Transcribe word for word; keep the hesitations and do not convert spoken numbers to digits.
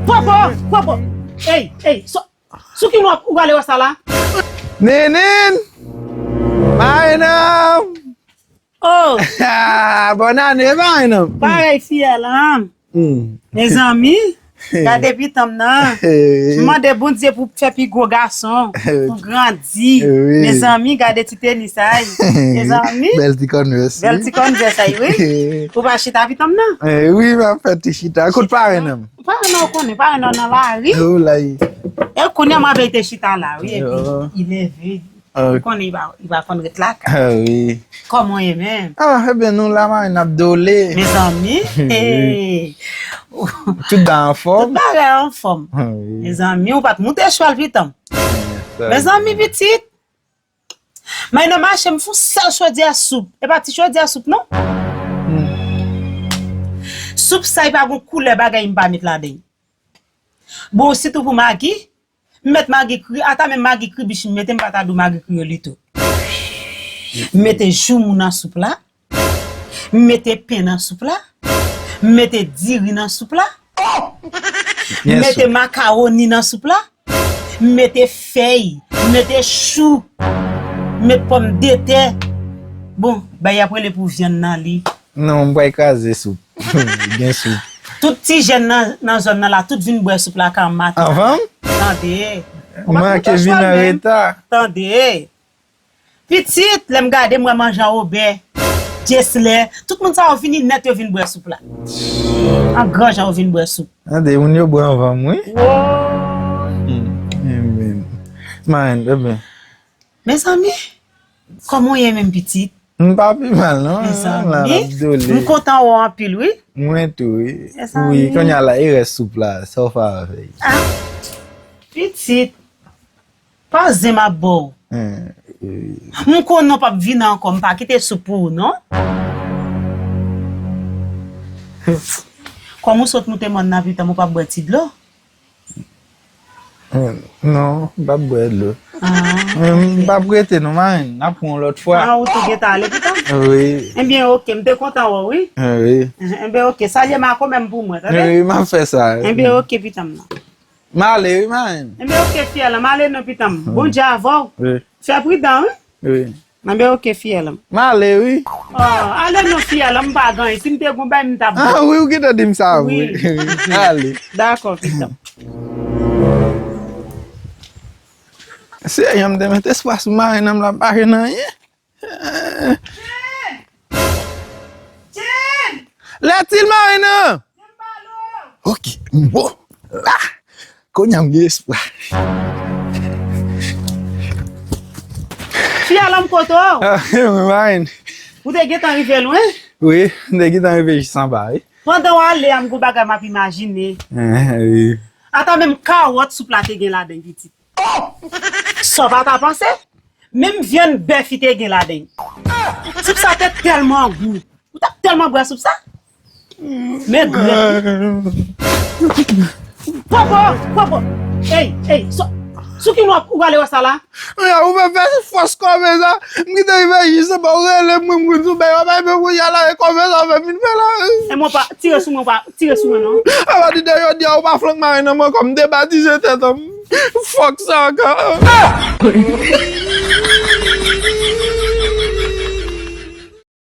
Popo, popo. Ey, ey, so, sou ki nou ap ou prale wè sa la? Nenen! Marenam! Oh! Bòn ane, marenam! Parèy fiyèl, an? Hmm. Mezanmi, gade pitanm nan. M mande Bondye pou fè pi gwo gason, pou grandi. Wi. Mezanmi, gade ti tenis ay. Mezanmi. Bèl ti Converse, bèl ti Converse ay, wi. Ou pa chita pitanm nan? Eh, wi, m ap fè ti chita. Kote parenn nan? Parenn nan, ou konnen, parenn nan nan lari. Oh, la, wi. E kounye a m avè te chita la, wi, epi li leve. Ah. Ou konnen li pa, li pa konn ret lakay. Ah, wi. Kòman w ye menm? Ah, ebyen, nou la, marenn, n ap dole. Mezanmi, hey. Tout bagay anfòm? Tout bagay anfòm. Ah, wi. Mezanmi, ou pa t moute chwal pitanm. Mezanmi, pitit. Marenn nan mache, m fè yon sèl chodyè soup. E pa ti chodyè soup, non. Hmm. Soup sa, li pa gon koulè bagay m pa met ladan l. Bon, sitou pou magi, m met magi kri, ata menm magi kribich m mete, m pa ta di w magi kriyolito. M mete joumou nan soup la, m mete pen nan soup la, m mete diri nan soup la, m mete makawoni nan soup la, m mete fèy, m mete chou, m met pòmdetè. Bon, bay ap rele pou vyann nan li. Non, m pral kraze soup. Gen soup. Tout ti jèn nan, nan zòn nan la, tout vin bwè soup la kanm maten. Anvan m? Tande. Ou pa manke vin an reta. Tande. Pitit, lè m gade, m wè manjan Obè, Dyeslè, tout moun sa yo vini nèt, yo vin bwè soup la. An gran jan yo vin bwè soup. Tande, moun yo bwè anvan m, wi. Woy! Hmm, amen. Marenn, bebe. Mezanmi, kòman w ye menm pitit? M pa pi mal, non. Mezanmi, m kontan wè w anpil, wi. Mwen tou, wi. Wi, kounye a la, e rès soup la, sa w fè avè l? Ah, pitit, pa zen m ap ba w. M konnen w p ap vin ankò, m pa kite soup pou ou, non. Kòm ou sot moute mòn nan, pitanm ou p ap bwè ti dlo? Non, m p ap bwè dlo. Ah, m p ap rete non, marenn. N ap pran yon lòt fwa. Ah, ou tou gentan ale pitanm? Wi. Ebyen, oke, m te kontan wè w, wi. Wi. Ebyen, oke, salye Mako menm pou mwen, tande? Wi, m ap fè sa. Ebyen, oke, pitanm nan. M ale, wi, marenn. Ebyen, oke, fiyèl, m ale non, pitanm. Bondye avè w. Wi. Fè pridan, wi. Wi. Anben, oke, fiyèl. M ale, wi. Oh, ale non, fiyèl, m pa gen anyen. Si m te gen yon bagay, m t ap ba w. Ah, wi, ou gentan di m sa, wi. Wi. Ale. Dakò, pitanm. Se yon m te met espwa sou marenn nan, m la pa jwenn anyen. Jen! Jen! Lètil marenn nan! Oke, m bon. La! Kounye a m gen espwa. Fiyèl an m kote w. Ah, wi, marenn. Ou te gentan rive lwen? Wi, m te gentan rive jis anba, wi. Pandan w ale a, m gon bagay m ap imajine. Eh, wi. Ata menm kawòt soup la te gen ladan l, pitit. Sa w pa ta panse? Menm vyann bèf li te gen ladan l. Soup sa te tèlman gou. Ou t ap tèlman bwè soup sa? Men grèt, wi. Popo, popo. Ey, ey, so, sou ki nou ap, ou prale wè sa la? Ou fè fè fòs kòmè sa. M kite rive jis anba, ou rele m, mwen m konn sou bèy, w ap bay men pou y ala, e kòmè sa w fè vin fè la. E mwen pa, tire sou mwen, pa, tire sou mwen non. Apati de jodi a, ou pa flank marenn nan mwen kòm debatize tèt an. Fòk sa ankò.